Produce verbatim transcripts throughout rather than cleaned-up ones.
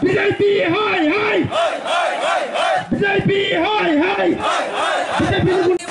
B J P hai hai. B J P hai hai. B J P ni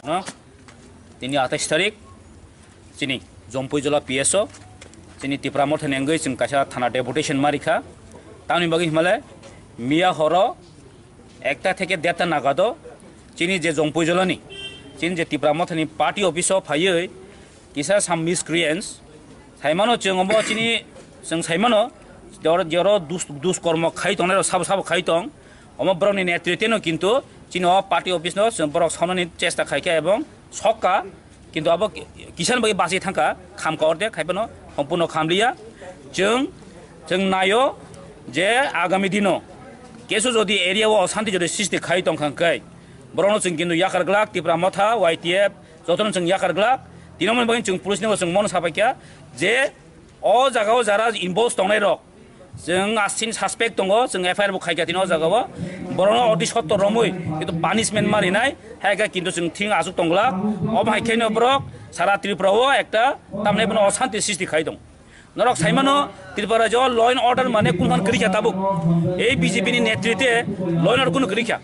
No? Tini atais tarik, chini Jompuijola P S o, chini Tipra Motha ni wngwi chwng kaisa thana deputation ma rikha. Tamni bagwi himale miya horo ekta theke derta nagado chini je Jompuijolani, chini je Tipra Mothani party office o phaiwi kisa some miscreants saimano chwng omo chini chwng saimano jor-, joro dus-, duskormo khai tongnai rok sabo sabo khai tong omo borokni netritwno kintu chini o party office no chwng borok saunani chesta khaikha ebong sokka. Kintu abo ki-, kisan bai basi thangkha, khamkha orde, khaipano, hompurno khamliya. Chwng, chwng naio je agami dino kesu jodi area o osanti jodi sristi khai tongkha hwnkhe, borokno chwng kintu yakar glak, Tipra Motha, Y T F, jotono chwng yakar glak. Tini omo bagwi chwng police ni bo chwng mono sapaikha je o jaga o jara involve tongnai rok, chwng aswk suspect tongo, chwng F I R bo khaikha tini o jaga o. Borokno oti sotto romwi kintu punishment ma rinai, hai khe kintu chwng thing aswk tongla. Omo hai khe no borok sara Tripura o ekta tamni bono osanti sristi khai tong. Norok saimano Tripura rajyo law and order mane kunhan kwrwi kha tabuk. Ei B J P ni netritwe law and order kunu kwrwi kha.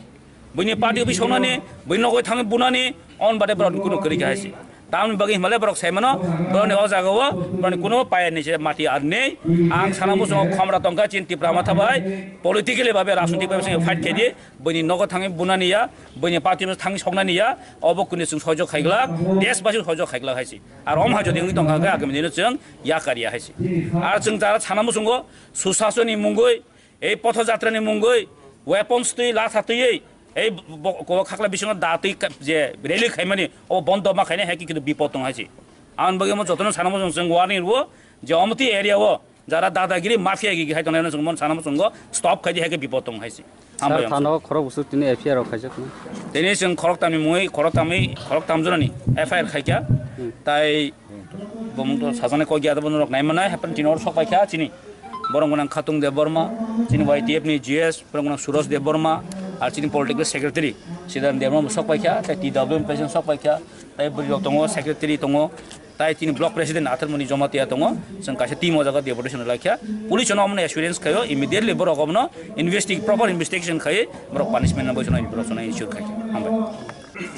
Buini party office songnani, buini nogoi thangwi bunani, on bade borok kunu kwrwi kha hai se. Tamni bagwi himale borok saimano, borokni o jaga o, borokni kuno paya ni se mati ar nei. Ang sana muchungo khomra tongkha chin Tipra Motha bai, politically babe, rajnitik babe se fight khaidi, buini nogo thangwi bunani ya, buini party office thangwi soknani ya, obo kunu chwng sojok khaiglak, desh basi sojok khaiglak hai se. Ar om ha jodi wngwi tongkha khe agami dino chwng yakar ya hai se. Ar chwng jara sana muchungo, susasoni mungwi, ei Potho Jatra ni mungwi weapons twi latha twiwi ei bo-, bo-, ko khakla bisingo da twi ka-, je rally khaimani obo bondo ma khainai hai khe kintu bipod tong hai se. Aboni bagwi omo jotono sana muchung chwng warning rwo je omo twi area o Jara dadagiri, mafia gigi hai tongnai, chwng mon sana chwng go stop khai di, hai khe bipod tong hai se. Hambai. Sir, ang thano khorok busu tini F I R rok khaijak no. Tini chwng khorok tamni mui, khorok tamni, khorok tam jona ni F I R khai kha. Hmm. Tai bomung to sajane kok ya, to bono rok nai manai, happen tini or sok pai kha chini. Borok gwnang Khatung Debbarma, chini Y T F ni G S, borok gwnang Suraj Debbarma, ar chini political secretary Siddhant Debbarma sok pai kha, tai T W M president sok pai kha, tai bwrwi rok tongo, secretary tongo, tai chini block president Atharmoni Jamatia tongo, chwng kaisa team o jaga deputation lai kha. Police no omono assurance khaio, immediately borok omono investi-, proper investigation khai, borok punishment no boisano borok sono ensure khai kha. Hambai.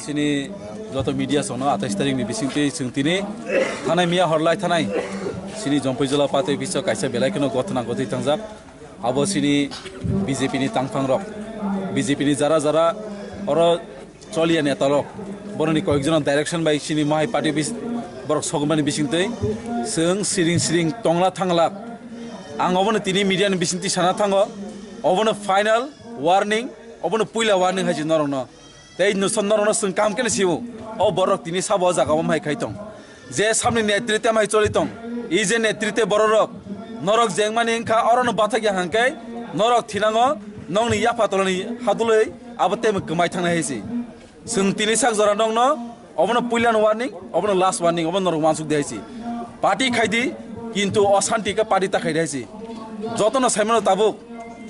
Chini joto media songno atais tarik ni bisingtwi chwng tini thanai miya horlai thanai chini Jompui Jila Party office o kaisa belai kheno gotna gotwi tangjak. Abo chini B J P ni tangphang rok, B J P ni jara jara oro choliya neta rok, boroni koyekjono direction bai chini mohai party office borok sogmani bisingtwi chwng siring siring tongla thanglak. Ang obono tini media ni bisingtwi sana thango, obono final warning, obono puila warning hai se norokno. Tei nwsong norokno chwng kaham khe sio, o borok tini sabo o jaga o mai khai tong. Je samni netrite mai choli tong, i je netrite bororok, norok jengmani wngkha, orono bathakya hangkhe norok thinango nongni yapha tolani hadulwi abo tei kwmai thangnai hai se. Chwng tini sak jora nokno, obono puilano warning, obono last warning, obono norok uansuk di hai se. Party khai di, kintu o shanti khe party ta khai di hai se. Jotono saimano tabuk,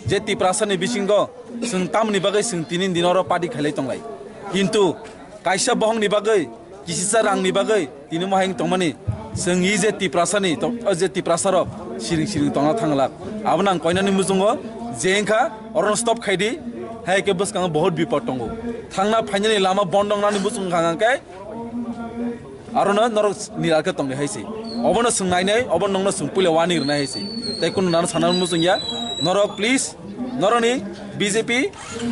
je Tiprasani bisingo chwng tamni bagwi chwng tini din oro party khailai tonglai. Kintu kaisa bohongni bagwi kisisa rangni bagwi tini mohai wng tongmani chwng i je Tiprasani to-, o je Tiprasarok siring siring tongna thanglak. Abono ang koinani muchungo je wngkha orono stop khaidi, hai khe bwskango bohot bipod tongo. Thangna phainani lama bondong nani muchung wngkha hwnkhe arono norok niral khe tongdi hai se. Obono chwng nainai, obo nokno chwng puila warning rwnai hai se. Tei kunu nano sana muchung ya. Norok please, norokni B J P,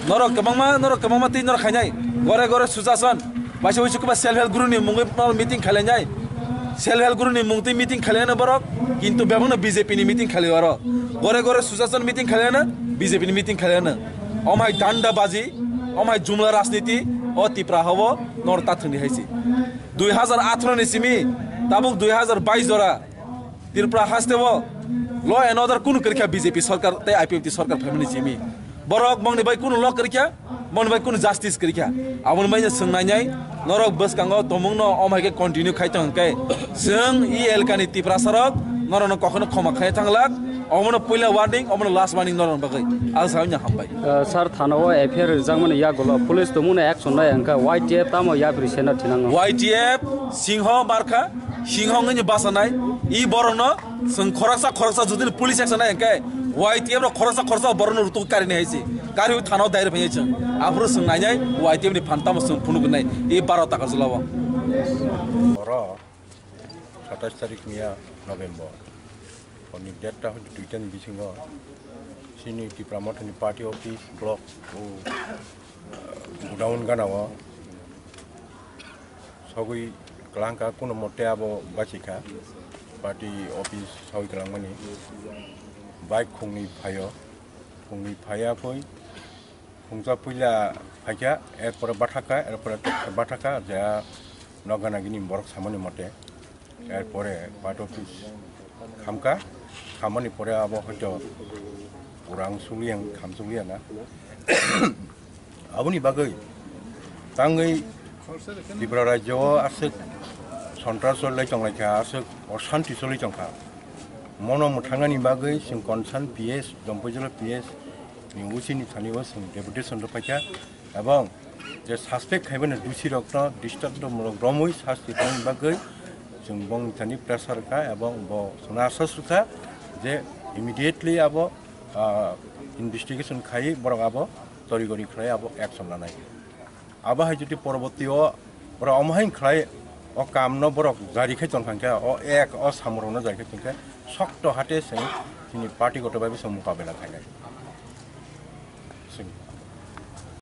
norok kwbangma, norok kwbangma tei norok khainai. Gore gore sujason. Waisa waisa kwbangma self help group ni mungwi meeting khailainai. Self help group ni mungtwi meeting khailaino borok, kintu bebakno B J P ni meeting khailai oro. Gore gore sujason meeting khailaino, B J P ni meeting khailaino. Omhai danda baji, omhai jumla rajniti, o Tipra hao norok ta thwngdi hai se. Dui hazar atharo ni simi tabuk dui hazar bais jora Tripura haste o law and order kunu kwrwikha B J P sarkar tei I P F T sarkar phaimani simi. Borok bongni bai kunu law kwrwikha, bongni bai kunu justice kwrwikha. Aboni bai chwng nainai norok bwskango tongmungno omhai khe continue khai tong hwnkhe chwng e elkani Tiprasarok norokno kokno khoma khai thanglak. Omono puila warning, omono last warning norokni bagwi. Ang saui hambai. Uh, sir, thana o F I R rijak mani yagulo police tongmungno action nai hwnkha Y T F tamo yapri sena thinango. Y T F singho barkha, singho wngwi basanai, i borokno chwng khoroksa khoroksa jodi police action nai hwnkhe Y T F rok khoroksa khoroksa borokno rutuk karini hai se. Kariwi thana o direct phai chwng. Aphuru chwng nainai Y T F ni phan tamo chwng phunuk nai, i baro taka jula o. Oro satais tarik miya November. Hwnwi date ta hwnwi duita ni bisingo chini Tipra Mothani party office block o godown gana o sogwi kwlangkha, kuno mote abo bachikha party office sogwi kwlangmani. Bike khungni phaio, khungni phaiya koi Khungsa puila phaikha, erpore bathakha, erpore bathakha, je nokgana gini borok samani mote. Erpore party office khamkha, khamani pore abo hoito urang suliya, kham suliya na. Aboni bagwi tangwi Tripura rajyo o aswk sontras cholai tonglaikha, aswk oshanti cholai tongkha. Mono mwthangnani bagwi chwng concern P S, Dompojolo P S, ni O C ni thani o chwng deputation rw phaikha, ebong je suspect khaibani dusi rokno dristabtomulok romwi sasti tangni bagwi chwng bongni thani pressure kha, ebong bo chwngno aswk swkha je immediately abo, ah, investigation khai borok abo torigori khlai abo action lanai. Abo hai jodi poroborti o borok omo hai khlai o kamno borok jari khai tongkha khe, o ek o samung rokno jari khai tongkha, sokto hate chwng chini party goto bai bwswk mokabela khainai. Chwng